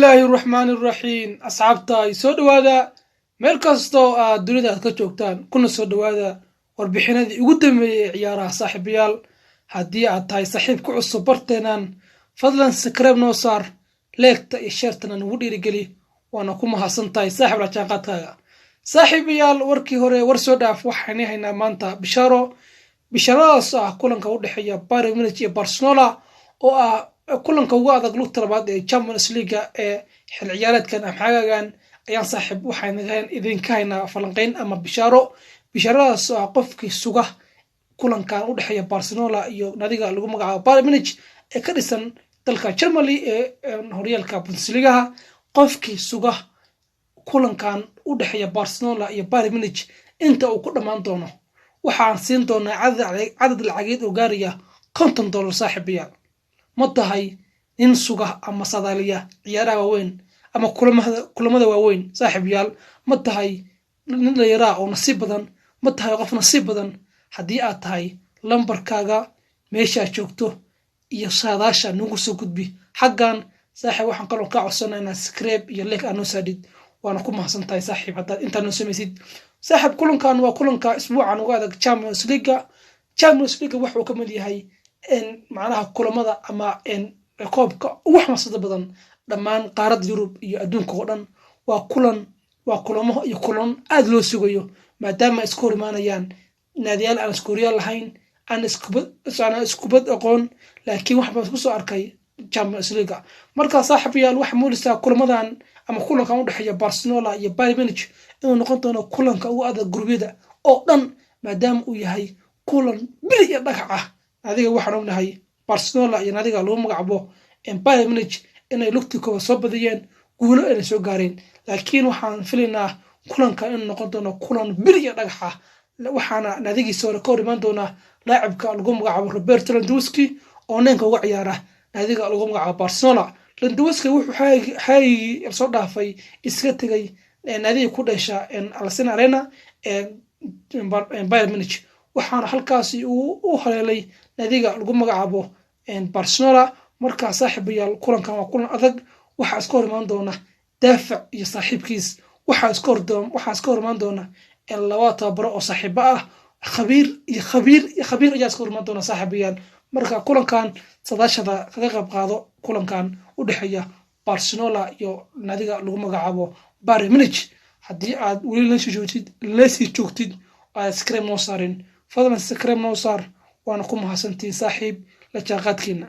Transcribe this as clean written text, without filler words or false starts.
Bismillaahi raxmaani raxiim. Asxaabta ay soo dhowaada, meel kastoo aad dunida aad ka joogtaan, kuna soo dhowaada warbixinadii ugu dambeeyey ee ciyaaraha. Saaxiibayaal, haddii aad tahay saaxiib ku cusub barteenan, fadlan subscribe noo saar, like-ta iyo share-tana nagu dhiirigeli, waana ku mahadsan tahay, saaxiib, la jaanqaadkaaga. Saaxiibayaal, warkii hore war soo dhaaf. Waxaan haynaa maanta bishaaro, bishaaradaas ah kulanka u dhexeeya Bayern Munich iyo Barcelona, oo ah kulanka ugu adag lugta labaad ee Champions League ee xil ciyaareedkan ama xagaagan ayaan, saaxiib, waxaan idinka haynaa falanqeyn ama bishaaro. Bishaaradaas oo ah qofkii suga kulankan u dhexeeya Barcelona iyo nadiga lagu magacaabo Bayern Munich ee ka dhisan dalka Germany ee horyaalka Bundesligaha, qofkii suga kulankan u dhexeeya Barcelona iyo Bayern Munich inta uu ku dhammaan doono, waxaan siin doonaa cadad lacageed oo gaaraya $50. Saaxiibayaal, ma tahay nin suga ama sadaaliya ciyaaraha waaweyn ama kulamada waaweyn? Saaxiibayaal, ma tahay nin dhalinyaraa oo nasiib badan? Ma tahay qof nasiib badan? Haddii aad tahay, lambarkaaga, meeshaad joogto iyo saadaasha nagu soo gudbi xaggan. Saaxiib, waxaan kaloo kaa codsanaa inaad subscribe iyo like aad noo saadhid, waana ku mahadsan tahay, saaxiib, haddaad intaa noo samaysid. Saaxiib, kulankan waa kulanka isbuucan uga adag Champions League. Champions League wuxuu ka mid yahay macnaha kulamada ama koobka ugu xamaasada badan dhammaan qaaradda Yurub iyo adduunka oo dhan. Waa kulan, waa kulamo iyo kulan aada loo sugayo, maadaama ay isku hor imaanayaan naadiyaal aan iskuhoryaal lahayn, aan iskubad aqoon, laakiin wax baan isku soo arkay Champions League. Marka, saaxiibayaal, waxaa moodaysaa kulamadan ama kulankan u dhexeeya Barcelona iyo Bayern Munich inuu noqon doono kulanka ugu adag gurubyada oo dhan, maadaama uu yahay kulan bili iyo dhagax ah. Adiga waxaan ognahay Barcelona iyo nadiga lagu magacaabo Bayern Munich inay lugtii koobaad soo badiyeen, guulo inay soo gaareen, laakiin waxaan filaynaa kulanka inuu noqon doono kulan bir iyo dhagax ah. Waxaana naadigiisa hore ka hor imaan doonaa laacibka lagu magacaabo Robert Lewandowski, oo nine-ka uga ciyaara naadiga lagu magacaabo Barcelona. Lewandowski wuxuu xaagigii soo dhaafay iska tegay naadiga ku dhasha Allianz Arena ee Bayern Munich, waxaana halkaasi uu u haleelay naadiga lagu magacaabo Barcelona. Markaa, saaxiibayaal, kulankan waa kulan adag. Waxaa iska hor imaan doona daafac iyo saaxiibkiis, waxaa iska hor imaan doona laba tababaro oo saaxiibo ah, khabiir iyo khabiir iyo khabiir ayaa iska hor imaan doona, saaxiibayaal. Marka kulankan sadaashada kaga qayb qaado, kulankan u dhexeeya Barcelona iyo naadiga lagu magacaabo Bayern Munich. Haddii aad weli lasii joogtid aad subscribe noo saarin, fadlan subscribe noo saar, waana ku mahadsantihiin, saaxiib, la jaanqaadkiina.